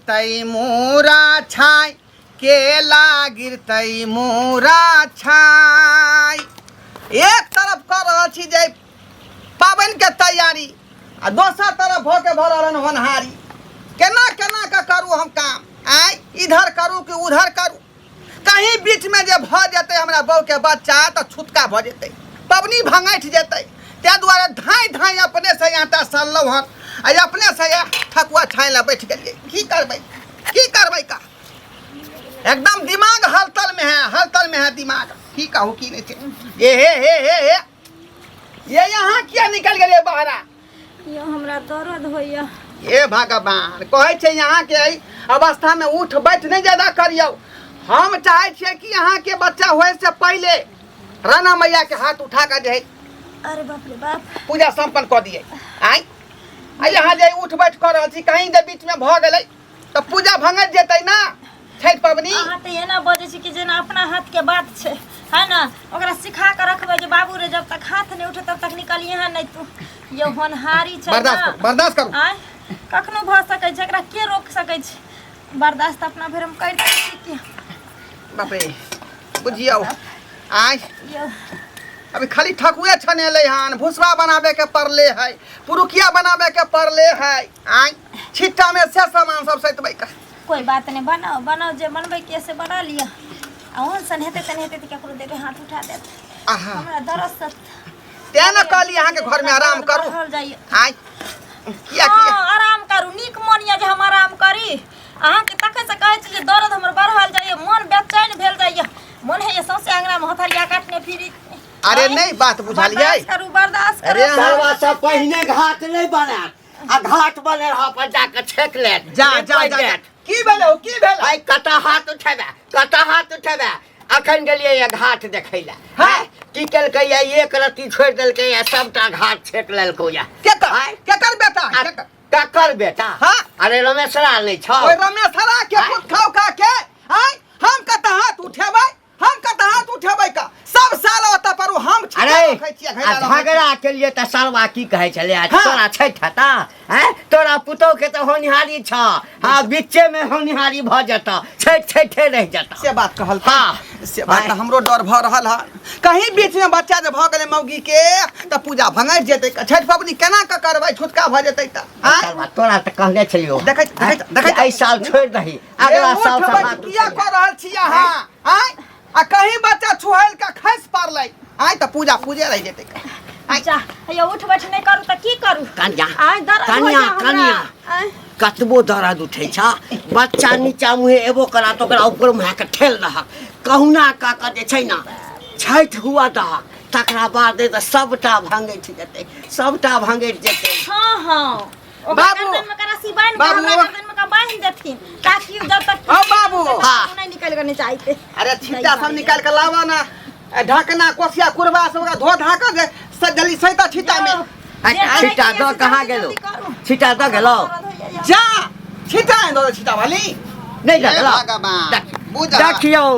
गिरतै मोरा छाय, केला गिरतै मोरा छाय। एक तरफ कऽ रहल छी जे पाबनिके तैयारी आ दोसर तरफ भऽ के भऽ रहल हन होनहारी। केना केना कऽ करू हम काम? आँय, इधर करू कि उधर करू? कहीं बीचमे जे भऽ जेतै हमरा बहूके बच्चा तऽ छुतका भऽ जेतै, पबनी भंगठि जेतै। ताहि दुआरे धाँइ धाँइ अपनेसँ आटा सनलहुँ हन आ अपनेसँ ठकुआ छानि लए बैठ गेलियै। की करबै, की करबै का? एकदम दिमाग हलतल में है, हलतल में है दिमाग। की कहू की नहीं छै। ए हे हे हे हे, ये यहाँ किया निकल गेलियै बहरा? यो हमरा दर्द होइया। हे भगवान, कहै छै यहाँ के एहि अवस्था में उठ बैठ नहीं ज्यादा करियौ। हम चाहे छियै कि यहाँ के बच्चा होए से पहले राणा मैया के हाथ उठा के जे है अरे बाप रे बाप पूजा संपन्न कऽ दियै। आइ आ यहाँ जे उठ बैठ कऽ रहल छी, कहीं जे बीच में भऽ गेलै तऽ पूजा भंगत जेतै ना छठि पबनी। अहाँ तऽ एना बजै छी कि जेना अपना हाथ के बात छै, है ना? ओकरा सिखा के रखबै जे बाबू रे, जब तक हाथ नहीं उठे तब तक निकलिए हँ नहीं तू। ये होनहारी छै बर्दाश्त ना। करू, बर्दाश्त करू। आँय, कखनो भऽ सकै छै, एकरा के रोक सकै छै? बर्दाश्त अपना भरि हम करि सकै छी कि? बाप रे, बुझियौ आँय यौ अभी खाली ठकुए छनेलै हन, भुसवा बनाबे के पड़ले है, पुरुकिया बनाबे के पड़ले है। आँय, छिट्टा में से सामान सब सैतबै का। कोई बात नहीं, बनाओ बनाओ, जे बनबै के से बना लिअ। आ ओहन सन हेतै तन हेतै तऽ केकरो देबै, हाथ उठा देत। आहा, हमरा दरद से तें ने कहली अहाँके घर में आराम करू। बढ़ल जाइए। आँय, किया किया? हँ, आराम करू, नीक मन यऽ जे हम आराम करी। अहाँके तखन से कहै छी जे दर्द हमर बढ़ल जाइए, मन बेचैन भेल जाइए, मन होइए सौंसे अङ्गनामे हथरिया काटने फिरी। अरे आँय, नहीं बात बुझलियै। बर्दाश्त करू, बर्दाश्त करू। अरे अहाँ- सरवा सब पहिने घाट नहीं बनायत आ घाट बने रहा पर जाके छेक लेत। जा जा जा जा। की भेलै हो, की भेलै? आइ कतऽ हाथ उठेबे, कतऽ हाथ उठेबे? अखन गेलियै ये घाट देखै लए। हाँ। हैं? की केलकै ये, एक रत्ती छोड़ि देलकै ये, सबटा घाट छेक लेलकै ये। केकर? आँय? केकर बेटा? आ, केकर? ककर बेटा? हाँ। अरे रमेशरा नहि छौ? ओहि रमेशरा के आँय? पुत खाउ का के? आँय, हम कतऽ हाथ उठेबै, हम कतऽ हाथ उठेबै का? सब साल ओतऽ पर ओ हम छिट्टा अरे रखै छियै, आ घैला रखै छियै। झगड़ा के लिए तऽ सरवा की कहै छलै? आ हाँ। तोरा छठि हेता? हैं? तोरा पुतोह के तऽ होनिहारी छ, हाँ, बीचे में होनिहारी भऽ जेतऽ, छठि छठे रहि जेतऽ। से बात कहल। हाँ। से बात हाँ। हमरो डर भऽ रहल हन, कहीं बीच में बच्चा जे भऽ गेलै मौगी के तऽ पूजा भंगरि जेतै, छठि पबनी केना कऽ करबै? छुतका भऽ जेतै तऽ? आँय? सरवा, तोरा तऽ कहने छलियौ। देखै- देखै- देखै- एहि साल छोड़ि दही, अगला ए, साल उठ से बैठ हाथ किया उठेबै। कऽ रहल छी अहाँ? आँय, आ कहीं बच्चा छुहैल के खसि पड़लै आँय तऽ पूजा पूजे रहि जेतै। आँय, जा, हैया उठ बैठ नहि करू तऽ की करू? कनिया, आँय, दर्द कनिया, होइया हमरा। कनिया। आँय। कतबो दर्द उठै छ, बच्चा नीचा मुँहे एबो करा तऽ ओकरा ऊपर मुँहे के ठेल दहक, कहुना कऽ कऽ जे छै ने छठि हुआ दहक, तकरा बाद तऽ सबटा भंगठि जेतै, सबटा भंगठि जेतै। हँ हँ, ओकरा बाबू। गर्दन में का रस्सी बान्हि के बाबू। हमरा गर्दन में का बान्हि देथिन ताकि जब तक ओ बाबू। हाँ। नहीं निकल के नहीं चाहते। अरे छिट्टा सब निकाल के लावा ना, ए, ढकना कोसिया कुरबा सब ओकरा धो धा के जे जल्दी सैता छिट्टा में। आ, छिट्टा दऽ कहाँ गेलो? छिट्टा दऽ गेलो? जा छिट्टा आनि दऽ, छिट्टा वाली नहि दऽ हे गेलो? भगवान, बुझा। देखियौ,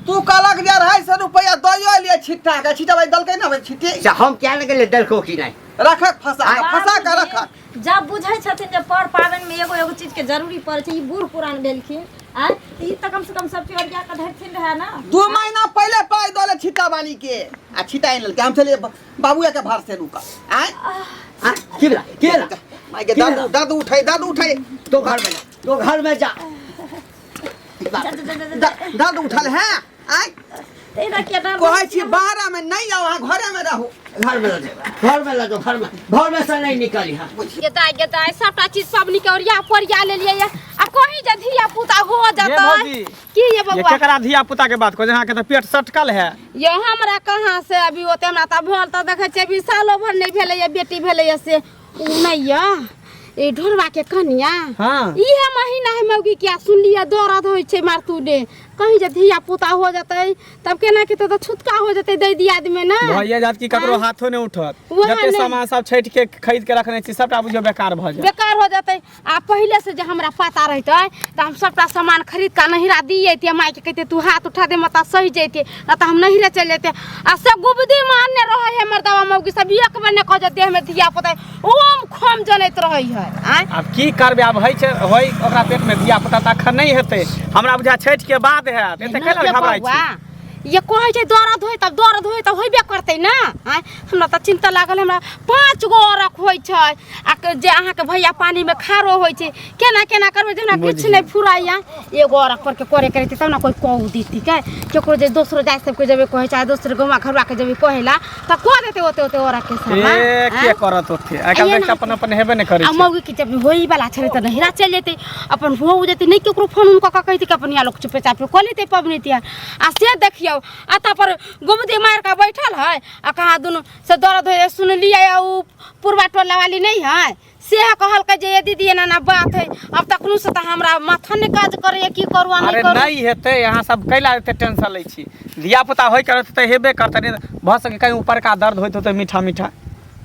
तू कहलक जे 250 रुपया दइयो लिए छिट्टा के, छिट्टा भाई दलकै ना भाई छिट्टे। से हम क्या ने गेलियै, देलको कि नहि? रखक फंसा के, फंसा के रखक। जब बुझै छथिन जे पर पाबनि में एगो एगो चीज के जरूरी पड़ै छै, ई बूढ़ पुरान भेलखिन आँय, तऽ ई तऽ कम से कम सब चीज ओरिया कऽ धरथिन रहए ना। 2 महीना पहले पाई दले छिट्टा वाली के आ छिट्टा आनि लेलकै। हम छलियै बाबूए के भार से रुका। आँय? आँय, की भेला? की भेला? माय के दर्द दर्द उठै, दर्द उठै। तो घर में जा, तो घर में जा। जा, जा, जा, जा, जा। दर्द उठल है। आँय? तऽ एना किया डर कहै छी बाहर में नहीं जाओ, अहाँ घरे में रहू। घर में लऽ जाओ, घर में लऽ जाओ, घर में, घर में से नहीं निकली। हाँ। गेदाय गेदाय सबटा चीज पबनी के ओरिया पोरिया लेलियै ये। आ कहीं जे धिया पुता हो ये जतै। भौजी। की ये ये बबुआ? केकरा धिया पुता के बात कहै छै? अहाँके तऽ पेट सटकल है। ये हमरा कहाँ से अभी ओते, हमरा तऽ भल तऽ देखै छियै अभी सालो भर नहि भेलै ये, बेटी भेलै ये से उ नहि ये। ई ढोरबा के कनिया। हाँ। इहे महीना है मौगी किया सुनलियै दर्द होइ छै मारतू ने, कहीं जे धिया पुता हो जतै तब केना के तऽ छुतका हो जतै दै दियाद में ना। भइए जात कि ककरो हाथो नहि उठत। वएह जते ने। सामान सब छठि के खरीद के रखने छी सबटा बुझियौ बेकार भऽ जायत। बेकार हो जतै। आ पहिले से जे हमरा पता रहितै तऽ हम सबटा सामान खरीद कऽ नहिरा दियैतियै, मायके कहितियै तू हाथ उठा दे मता सहि जैतियै, ना तऽ हम नहिरे चलि जैतियै। आ से गुबदी मारने रहै है मर्दवा मौगी सब, एक बेर नहि कह जे देहमे धिया पुता ओम खोम जनैत रहै है। आँय आब की करबै, आब होइ छै होइ ओकरा पेटमे धिया पुता तऽ अखन नहि हेतै, हमरा बुझा छठि के बाद हैत। एते नहि केना ये घबराइ बौआ, छी? ये कहै छै दर्द होय तब दर्द होय तब होइबे करतै ना। आँय हमरा तऽ चिन्ता लागल, हमरा 5 गो औरक होइ छै आ जे अहाँके भैया पानीमे खारो होइ छै, केना केना करबै जे हमरा किछु नहि फुराइया। एगो औरक पर के करे करैत तब ने कोइ कहू देती के केकरो जे दोसरो जाति सबके जेबै कहै चाहे दोसर गौवा घरुआके जेबै कहै ला तऽ कऽ देतै ओते ओते औरक के सामान। ए के आँय? करत ओते, आइ काल्हि एना तऽ अपन अपन हेबे नहि करै आ छै। मौगी के जब होई वाला छलै तऽ नहिरा चलि जेतै, अपन हो जेतै, नहि केकरो फोन उन कऽ कऽ कहितै कि अपन यहाँ लोक चुपे चापे कऽ लेतै पबनी तिहार। आ से देखियौ आ ता पर गुमदी मारि कऽ बैठल है आ कहाँ दुनू से दर्द होइए सुनलियै। आ उ पुरबा टोला वाली नहि है से कहलकै जे ये दीदी एना एना बात है। अब तखनो से तऽ हमरा माथा नहि काज करैए, की करू आ नहि अरे करू। नहि हेतै, अहाँ सब कैला एते टेंशन लै छी? धिया पुता होइ के रहतै तऽ हेबे करतै, नहि तऽ भऽ सकै कहीं ऊपरका दर्द होइत होतै मीठा मीठा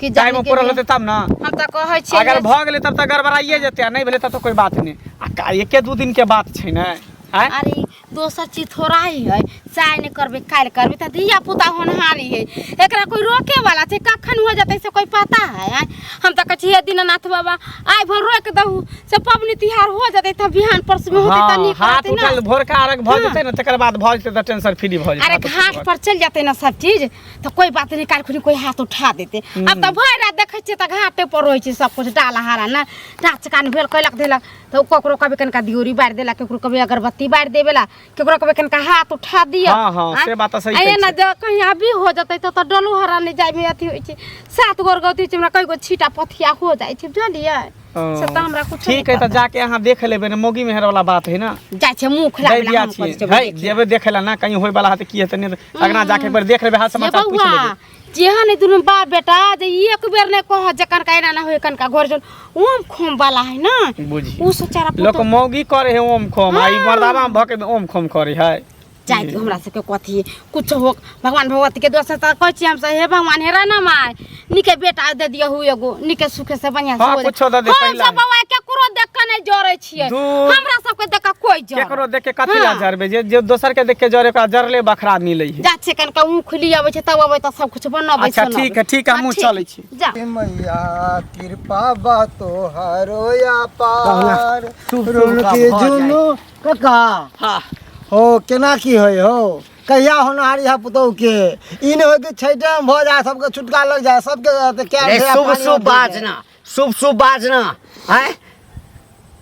कि टाइम जाने पूरल गेलियै। होतै तब ना। हम तऽ कहै छियै अगर जे- भऽ गेलै तब तऽ गड़बड़ाइए जेतै आ नहि भेलै तब तऽ कोइ बात नहि। आ एके दू दिन के बात छै ने। आँय? अरे दोसर चीज थोड़ा ही है, चाय नहीं करबे काल्हि करबे तऽ धिया पुता होनहारी है, एकरा कोई रोके वाला छै? कखन हो जेतै से कोई पता है? आँय? हम तऽ कहै छी हे दीनानाथ बाबा आइ भर रोक दहु से पबनी तिहार हो जेतै तऽ बिहान परसू में होतै तऽ हाँ, नीक हाथ रहतै ना। उठल भोरका अर्घ भऽ हाँ। जेतै ने तकर बाद भऽ जेतै तऽ टेंशन फ्री भऽ जेतै। अरे हाथ उठल घाट पर चलि जेतै ने सब चीज तऽ कोई बात नहीं, काल्हि खुनी कोई हाथ उठा देतै। अब तऽ भरि राति देखै छियै तऽ घाटे पर रहै छै सब कुछ, डाल हारा ने नाच कान भेल कैलक धेलक तऽ ओ ककरो कभी कनिका दियोरी बारि देलक, ककरो कभी अगरबत्ती बारि देबेला, ककरो कभी कनिका हाथ उठा दिअ। हाँ, हाँ, आँय? से बात तऽ सही आ कहै एना छियै। जे कहीं अभी हो जेतै तऽ डलो हरा नहि जाइमे अथी होइ छै, 7 गो गौती छै, हमरा कई गो छीटा पथिया हो जाइ छै बुझलियै? से तऽ हमरा कुछो ठीक है तऽ जाके अहाँ देख लेबै ने, मौगी मेहर वाला बात है ना। जाइ छै मुँह खोला दै दिया छियै है जेबै देखै ला ना, कहीं होय वाला है तऽ की हेतै, नहि तऽ अगना जाके एक बेर देख लेबै, हाल समाचार पूछि बौआ लेबै। जेहन ई दुनू बाप बेटा जे एक बेर नहि कहत जे कनका एना ना होय कनका घर जन ओम खोम वाला है ना। बुझी उ सोचारा लोक मौगी करे है ओम खोम आ ई मर्दावा में भऽ के ओम खोम करे है। जाय दियौ हमरा सबके कथी कुछ हो भगवान भगवती के दोष तऽ कहै छियै हमसब हे भगवान हे ना माय नीके बेटा दे दियौ एगो नीके सुखे से बढ़िया से हाँ, हो जाए। कुछो दे दे, हम पहिला सब बौआ केकरो देख के नहि जरै छियै, दूर। हमरा सबके देख के कोइ जरै। केकरो देख के कथी ला हाँ। जरबै, जे जे दोसर के देख के जरे ओकरा जरले बखरा मिलै है। जा छियै कनिका ऊख ली अबै छै तब अबै तऽ सब कुछ बनबै अच्छा, सोनबै। ठीक है, ठीक है, हाँ, हमहूँ ठीक। चलै छी। जा मैया कृपा बा तोहरो अपार शुभ शुभ रुनकी भऽ जाय। जुनू काका। हाँ। हो केना की होइ हो, कहिया होनहारी है पुतहु के, ई नहि होइ कि छठि में भऽ जाय सबके छुटका लग जाय सबके तऽ कए रे ढेरा शुभ पानी शुभ उठि जाय। बाजना, शुभ शुभ बाजना आँय,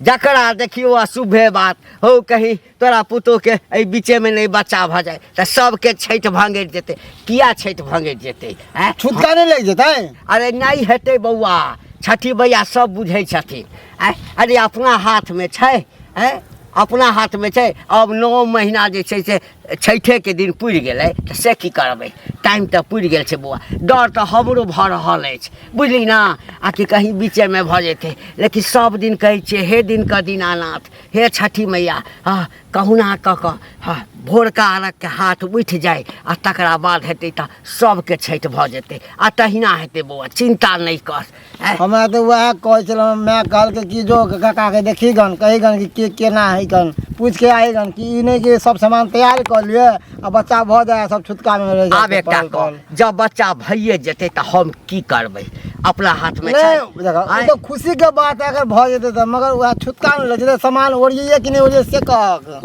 जकरा देखियौ अशुभे बात हो, कहीं तोरा पुतोहके एहि बीचेमे नहि बच्चा भऽ जाय तऽ सबके छठि भङ्गरि जेतै। किया छठि भङ्गरि जेतै? आँय? छुटका नहि लागि जेतै? अरे नहि हेतै बौआ, छठि मैया सब बुझै छथिन। आँय? अरे अपना हाथमे छै, आँय अपना हाथमे छै। अब 9 महीना जे छै से छठिके दिन पुरि गेलै तऽ से की करबै, टाइम तऽ पुरि गेल छै बौआ। डर तऽ हमरो भऽ रहल अछि बुझली ना, आ कि कहीं बीचेमे भऽ जेतै, लेकिन सब दिन कहै छियै हे दिनके दीनानाथ, हे छठि मैया, हँ कहुना कऽ कऽ हँ भोरका अर्घके हाथ उठि जाय आ तकरा बाद हेतै तऽ सबके छठि भऽ जेतै। आ तहिना हेतै बौआ, चिन्ता नहि कर। आँय? हमरा तऽ वएह कहै छलहुँ, माय कहलकै कि जो काकाके देखी गन कही गन कि के केना है गन, पूछि के आही गन कि ई नहि कि सब सामान तैयार कऽ लिअ आ बच्चा भऽ जाय सब छुतकामे रहि आब जाय एकटा पड़ल कह, पड़ल। जब बच्चा भइए जेतै तऽ हम की करबै, अपना हाथमे नहि छै। देखो, ओ आँय? तऽ खुशीके बात है अगर भऽ जेतै तऽ, मगर वएह छुतकामे लग जेतै सामान ओरियै कि नहि ओरियै से कहक।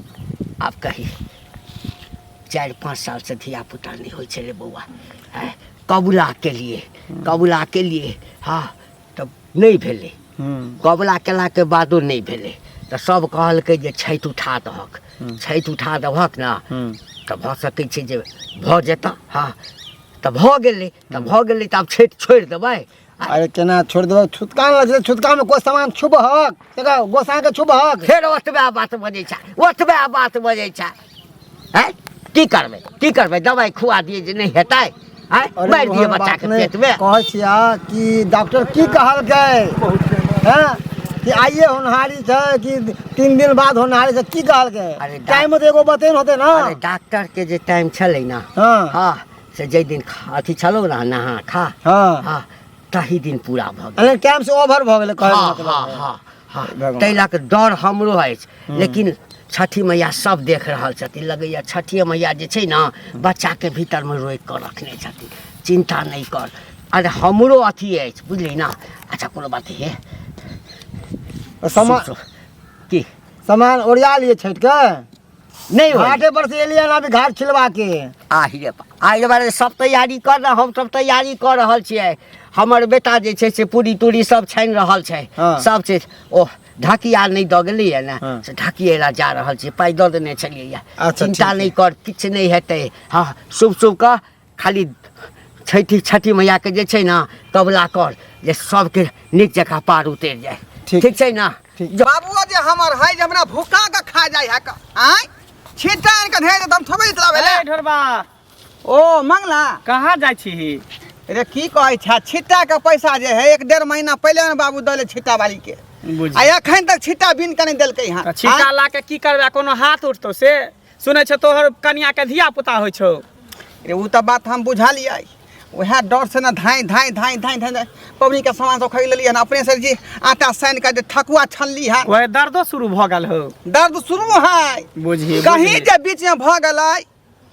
आब कही 4-5 सालसँ धियापुता नहि होइ छलै बौआ। आँय? कबुला केलिए, कबुला केलिए हँ तऽ नहि भेलै, कबुला केलाके बादो नहि भेलै तऽ सब कहलकै जे छठि उठा दहक, छठि उठा दहक ने तऽ भऽ सकै छै जे भऽ जेतऽ। हँ तऽ भऽ गेलै, तऽ भऽ गेलै तऽ आब छठि छोड़ि देबै? अरे केना छोड़ि देबै, छुतका ने लगतै, छुतकामे कोइ सामान छुबहक देखो गोसाइके छुबहक। फेर ओतबे बात बजै छै, ओतबे बात बजै छै। आँय की करबै, की करबै, दवाइ खुआ दियै जे नहि हेतै? आँय अरे मारि दियै ओहन बच्चाके बात नहि। पेटमे। कहै छियै कि डॉक्टर की कहलकै? हँ कि आइए होनहारी छै कि 3 दिन बाद होनहारी छै, की कहलकै? अरे टाइम तऽ एगो बतेन होतै ने। अरे, डॉक्टर के जे टाइम छलै ने, हाँ। हाँ, से जाहि दिन अथी छलौ ने, नहा खा, हाँ। हाँ, तही दिन पूरा भऽ गेल। अरे, टाइम से ओवर भऽ गेलै कहै के हाँ। मतलब। हाँ हाँ हाँ भगवान। ताहि लऽ कऽ डर हमरो अछि, लेकिन छठि मैया सब देख रहल छथिन। लगैया छठिए मैया जे छै ने, बच्चाके भीतरमे रोकि कऽ रखने छथिन। चिन्ता नहि कर। अरे, हमरो अथी अछि, बुझली ने। अच्छा, कोनो बात हे। सामान की? सामान ओरिया लिए छठि के? नहि होई। घाटे पर से एलियै अभी घाट छिलवा के। आहि रे आहि रे, सब तैयारी कर रह, हम सब तैयारी कऽ रहल छियै। हमर बेटा जे छै से पूरी तूरी सब छानि रहल छै। हाँ। सब चीज। ओह, ढकिया नहि दऽ गेलैए ने, हाँ। से ढकिए लए जा रहल छियै। पाइ दऽ देने छलियै। अच्छा, चिन्ता ठीक नहि कर, किछु नहि हेतै। हँ, शुभ शुभ कऽ खाली छठि छठि मैयाके जे छै ने कबला कर जे सबके नीक जकाँ पार उतरि जाय। ठीक। ठीक छै ने? ठीक। बाबुआ जे हमर है जे हमरा भूखा के खा जाइ है आँय, छिट्टा आनि के धेर हम थोड़े इतला भेलै। ए ढोरबा। ओ मंगला। कहाँ जाइ छी? रे, की कहै छै, छिट्टा के पैसा जे है 1.5 महीना पहिले ने बाबू दले छिट्टा वाली के। बुझ। आ एखन तक छिट्टा बिन के नहि देलकै हँ। तऽ छिट्टा ला के की करबै? कोनो हाथ उठतौ? से सुनै छौ तोहर कनिया के धिया पुता होइ छौ। रे, ओ तऽ बात हम बुझलियै। उएह डर से ने धाँइ धाँइ धाँइ धाँइ धाँइ धाँइ पबनी के सामान सब खरीद लेलियै हन। अपने से जी आटा सानि के जे ठकुआ छनली हन। ओहे दर्दो शुरू भऽ गेल हो? दर्द शुरू है। बुझी। कहीं जे बीच में भऽ गेलै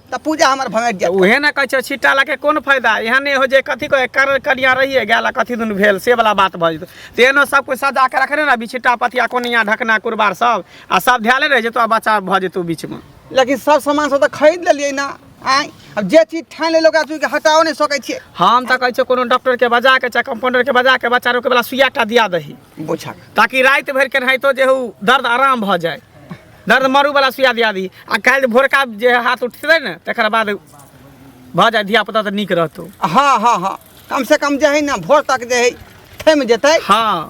तऽ पूजा हमर भंगि तऽ जायत। उहे ने कहै छै, छिट्टा लऽ के कोन फायदा? एहन नहि हो जे कथी कहै कर कनिया रहिए गेल आ कथी दुनू भेल, से वाला बात भऽ जेतौ। तऽ एहनो सब कुछ सजा के रखने रहबी, छिट्टा पथिया कोनिया ढकना कुरबार सब आ सब ध्याले रहि जेतौ आ बच्चा भऽ जेतौ बीचमे। लेकिन सब सामान सब तऽ खरीद लेलियै ने। आँय, आब जे चीज ठानि लेलहुँ ओकरा चूँकि हटाओ नहि सकै छियै। हम तऽ कहै छियौ, कोनो डॉक्टर के बजा के चाहे कम्पाउंडर के बजा के बच्चा रोके वाला सुइया टा दिया दही। बुझक। ताकि राति भरि केनाहितो जे हौ दर्द आराम भऽ जाय। दर्द मरू वाला सुइया दिया दी आ काल्हि भोरका जे हाथ उठतै ने, तकर बाद भऽ जाय धिया पुता तऽ नीक रहतौ। हाँ हाँ हाँ कम से कम जे है ने भोर तक जे है थमि जेतै,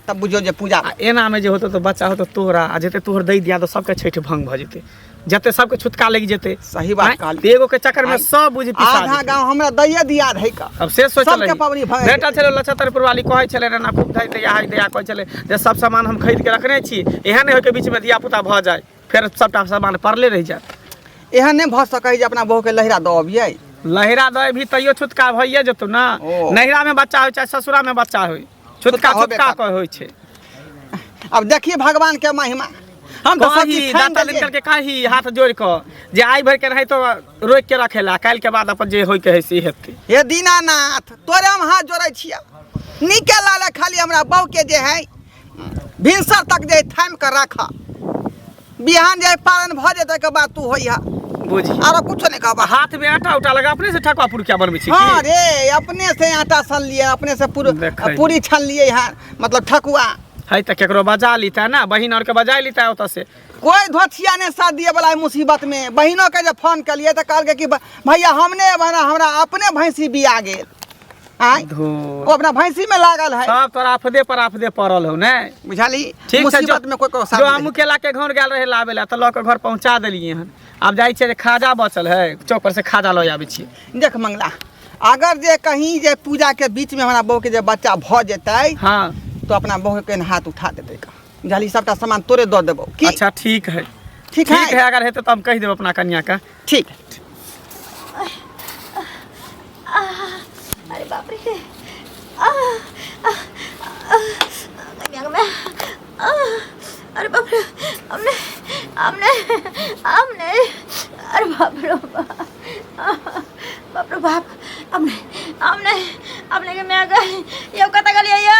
तब बुझियौ जे पूजा। आ एनामे जे होतौ तऽ बच्चा होतौ तोरा आ जेतै तोहर दै दिया तऽ सबके छठि भंग भऽ जेतै, जते सबके छुतका लागि जेतै। सही बात आँय? कहलियै। तऽ एगो के चक्कर में सब बुझि पिसा आधा जेतै। गाँव हमरा दैये दिया है का। अब से सोचल सबके रही। पबनी भए भेटल जेतै। छलै लछतरपुर वाली, कहै छलै रे ना खूब धै दैया हाय दैया, कहै छलै जे सब सामान हम खरीद के रखने छी, एहन नहि होय के बीच में धिया पुता भऽ जाय, फेर सबटा सामान पड़ले रहि जायत। एहन नहि भऽ सकै जे अपना बहू के लहिरा दऽ अबियै। लहिरा दऽ भी तैयो छुतका भइए जेतौ ने। ओ। नैहरा में बच्चा होइ चाहे ससुरा में बच्चा होइ, छुतका छुतका होबे छुतका करत। के होइ छै। अब देखिए भगवान के महिमा, हम तऽ सब कही चीज ठानि दाता देलियै। लिखल के कही हाथ जोड़ कऽ जे आइ भरि के रहै तो रोकि के रखेला, काल्हि के बाद अपन जे होइ के है से हेतै। हे दीनानाथ, तोरे हम हाथ जोड़ै छियै, नीके लाले खाली हमरा बहू के जे है भिनसर तक जे थामि कऽ राख। बिहान जे पारण भऽ जेतै के बाद तू होइह। बुझी। आरो कुछो नहि कहबा। हाथ में आटा उटा लगा अपने से ठकुआ पुरुकिया बनबै छी हाँ। की? रे, अपने से आटा सनलियै, अपने से देखै। पूरी छनलियै हँ, मतलब ठकुआ। है तऽ केकरो बजा लीता ने, बहिन और के बजा लीता ओतऽ से। कोई धोथिया नहि साथ दिए वाला मुसीबत में। बहिनो के जे फोन केलियै तऽ कहलकै कि भैया, हम नहि एबै, हमरा अपने भैंसी बिया गेल। आँय, धो। ओ अपना भैंसी में लागल है। सब तोरा आफदे पर आफदे पड़ल हो ने। बुझली? ठीक छै। मुसीबत में कोई को साथ जो नहीं। हमहूँ केला के घर गेल रहे लाबे ला तऽ लऽ के घर पहुँचा देलियै हन। आब जाइ छियै जे खाजा बचल है, चौक पर से खाजा लऽ आबै छियै। देख मंगला, अगर जे कहीं जे पूजा के बीच में हमरा बहू के जे बच्चा भऽ जेतै, तो अपना बहू के हाथ उठा देतै का, बुझली? सबटा सामान तोरे दऽ देबौ की? अच्छा, ठीक है। ठीक है। ठीक है, अगर हेतै तऽ हम कहि देब अपना कनिया के। ठीक। अरे बाप रे, आ, आ, आ, मैं आ, अरे बाप रे, हमने हमने हमने, अरे बाप रे बाप, बाप रे बाप, हमने हमने हमने के मैं गई यो, कता गलिया यो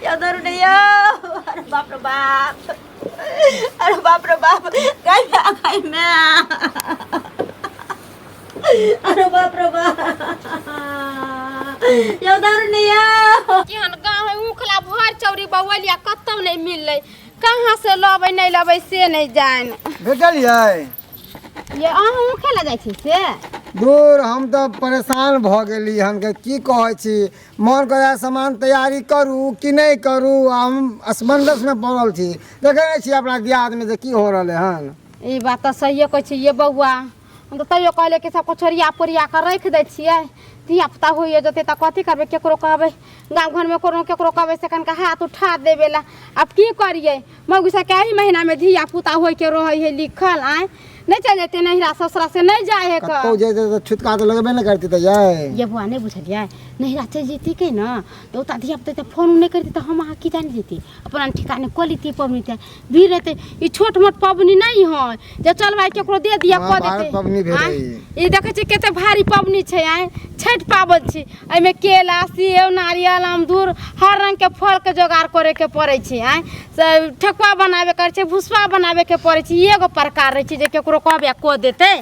यो दरु ने यो, अरे बाप रे बाप, अरे बाप रे बाप, गई मैं, गई मैं, अरे बाप रे बाप, यो दारू नहीं यो। केहन गाँव है, उखला भर चौरी बौअलिया कतौ नहि मिललै। कहाँ से लबै, नहि लबै से नहि जानि। भेटलियै? ये अहाँ उखे लए जाइ छी से? दूर, हम तऽ परेशान भऽ गेली हन के की कहै छी। मन करै सामान तैयारी करू कि नहि करू, आ हम असमंजसमे पड़ल छी। देखै नहि छी अपना दियादमे जे की हो रहलै हन। ई बात तऽ सहिए कहै छी ये बौआ। हम तऽ तैयो कहलियै कि सबको छोरिया पोरिया कऽ राखि दै छियै। धिया पुता होइए जेतै तऽ कथी करबै केकरो कहबै गाँव घरमे कोनो केकरो कहबै से कनिका हाथ उठा देबै ला आब की करियै मौगी सबके एहि महीनामे धिया पुता होइके रहै है लिखल आँय नहि चलि जेतै नैहरा ससुरा से नहि जाइ है कतौ जेतै तऽ छुतका तऽ लगबे ने करतै तऽ यै ये बौआ नहि बुझलियै नैहरा चलि जैती के ने तऽ ओतऽ धिया पुता तऽ फोन नहि करतै तऽ हम अहाँ की जानि जैती अपना ठिकाने कऽ लेती पबनी तऽ भीड़ रहतै ई छोट मोट पबनी नहि है जे चल भाई केकरो दे दिया कऽ महाभारत देतै पबनी भेलै आँय? ई देखै छियै कते भारी पबनी छै आँय छठि पाबनि छै एहिमे केला सेब नारियल अमदूर हर रङ्गके फलके जोगाड़ करैके पड़ै छै आँय से ठेकुआ बनाबे करै छै भुसबा बनाबेके पड़ै छै ई एगो प्रकार रहै छै जे केकरो कहबै आ कऽ देतै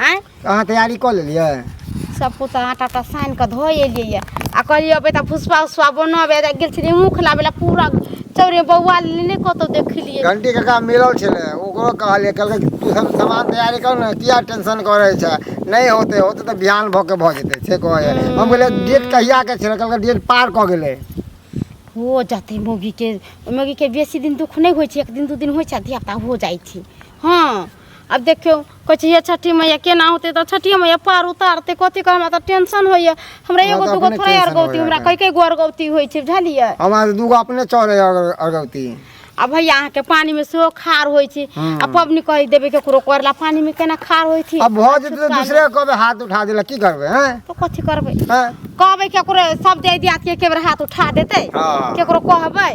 आँय अहाँ तैयारी कऽ लेलियै सब पुता आटा उटा सानि कऽ धो एलियै यऽ आ कहलियै अबै तऽ भुसबा उसबा बनबै गेल छलियै ऊख लाबै लए पूरा चौरे बौआ नहि कतहु देखलियै घंटी काका मिलल छलै ओकरो कहलियै कहलकै कि तू सब सामान तैयारी कर ने किया टेंशन करै छै नहि होतै होतै तऽ बिहान भऽ के भऽ जेतै से कहै हम कहलियै डेट कहियाके छलै कहलकै डेट पार कऽ गेलै हो जेतै मौगीके मौगीके बेसी दिन दुःख नहि होइ छै एक दिन दू दिन होइ छै आ धियापुता हो जाइ छै हँ आब देखियौ कहै छै हे छठी मैया केना होतै तऽ छठिए मैया पार उतारतै कथी के हमरा तऽ टेंशन होइए हमरा हमरा एगो तऽ दूगो अपने थोड़े टेंशन अरगौती होइए हमरा एखन। कई कई गो अरगौती होइ छै बुझलियै हमरा तऽ दूगो अपने चढ़े अरगौती आ भैया अहाँके पानिमे सेहो खार होइ छै आ पबनी कहि देबै केकरो करला पानिमे केना खार होइ छै अब भऽ जेतै तऽ दूसरे के कहबै हाथ उठा देला की करबै हैं तऽ कथी करबै हैं कहबै केकरो सब दे दियात के एके बेर हाथ उठा देतै हाँ। केकरो कहबै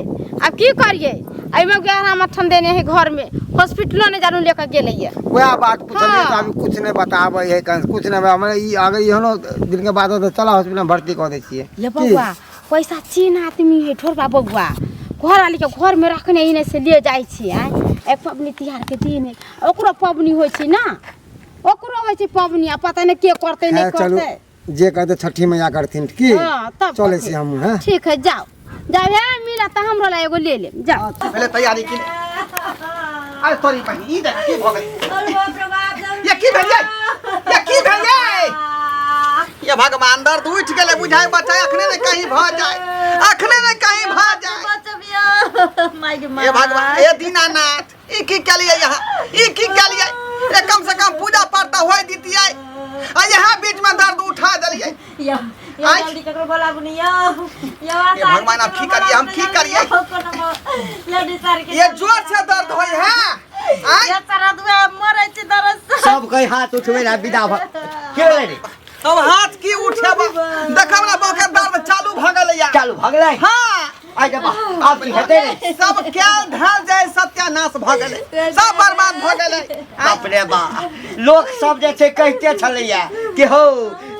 आब की करियै एहिमे गहरा मठन देने है घरमे हॉस्पिटलो नहि जानू लेकर गेलैया वएह बात पुछलियै हाँ। तऽ अभी कुछ नहि बताबै है कुछ नहि हमरा ई अगर एहनो दिन के बाद होतै, चला हॉस्पिटल में भर्ती कऽ दै छियै ये की? बौआ पैसा चीन आदमी है ठोरबा बौआ घर वाली के घर में रखने ही नहीं से ले जाइ छी आँय एक पबनी तिहार के दिन है ओकरो पबनी होइ छै ना ओकरो होइ छै पबनी आ पता नहि के करतै नहि खैर चलू करतै जे करतै छठी मैया करथिन की हाँ तब चलै कथी। छी हमहूँ हैं ठीक है जाओ जाओ हे मिला तऽ हमरो ला एगो ले लेब जाओ पहले तैयारी की अरे तोरी बहिन ई देख की भऽ गेलै अरे बाप रे बाप ये की भेल यै? ये की भेल यै? ये भगवान दर्द उठि गेलै बुझाय बच्चा अखने ने कहीं भऽ जाय अखने ने कहीं भऽ जाय बचबियो माय गे हे भगवान हे दीनानाथ ई की केलियै यहाँ ई की केलियै ए कम से कम पूजा पाठ तऽ होय दितियै आ यहाँ बीच में दर्द उठा देलियै यो यो आँय? जल्दी ककरो बोलाबू ने यो यो हे भगवान, आब की करियै, हम की करियै? लेडीज आर के ये जोर से दर्द होय है आँय? ये दर्द हुए मरै छी दर्द से सब कहीं हाथ उठबै ला विदा भ के भेलै रे अब हाथ की उठेब देखब ना बहुके दर्द चालू भऽ गेलैया चालू भऽ गेलै हाँ आइ जब आब की हेतै रे सब कैल धैल जाय सत्यानाश भऽ गेलै सब बर्बाद भऽ गेलै बाप रे बा लोक सब जे छै कहिते छलैया कि हौ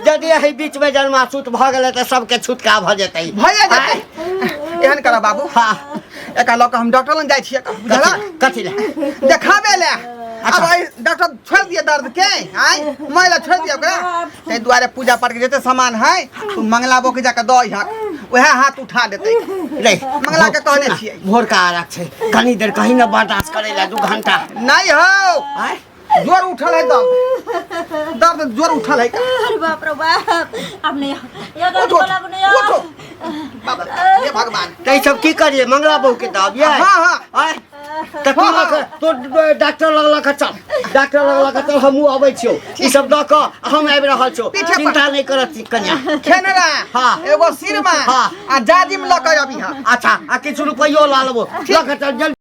यदि एहि बीच में जन्माशूत भऽ गेलै तऽ सबके छुटका भऽ जेतै भइए जेतै एहन करऽ बाबू हाँ एकरा लऽ कऽ हम डॉक्टर लग जाइ छियै बुझलऽ कथी लए देखाबे लए अब एहि डॉक्टर छोड़ि दिअ दर्द के आँय मैला छोड़ि दिअ ओकरा ताहि दुआरे पूजा पाठ के जते सामान है तू मंगला बो के जाके दऽ अइहक उएह हाथ उठा देतै रे मंगला के कहने छियै भोरका आरक छै कनी देर कहीं न बर्दाश्त करे ला 2 घंटा नहीं हो आँय जोर उठल है दर्द दर्द जोर उठल है का अरे बाप रे बाप अब नहीं यो दर्द उठो बोलाबू ने यो उठो बाबा हे भगवान तऽ ई सब की करिए मंगला बहू के दाब ये हाँ, हाँ। आय तऽ तू हाँ, लऽ तो डॉक्टर लग लऽ कऽ चल डॉक्टर लग लऽ कऽ चल हमहूँ अबै छियौ ई सब दऽ कऽ हम आबि रहल छियौ पीछे पर। चिंता नहि करत कन्या खेनरा हाँ। एगो सिरमा हाँ। आ जाजिम लऽ कऽ अबी अच्छा आ किछु रुपैयो लऽ लेबो लऽ कऽ चल जल्दी।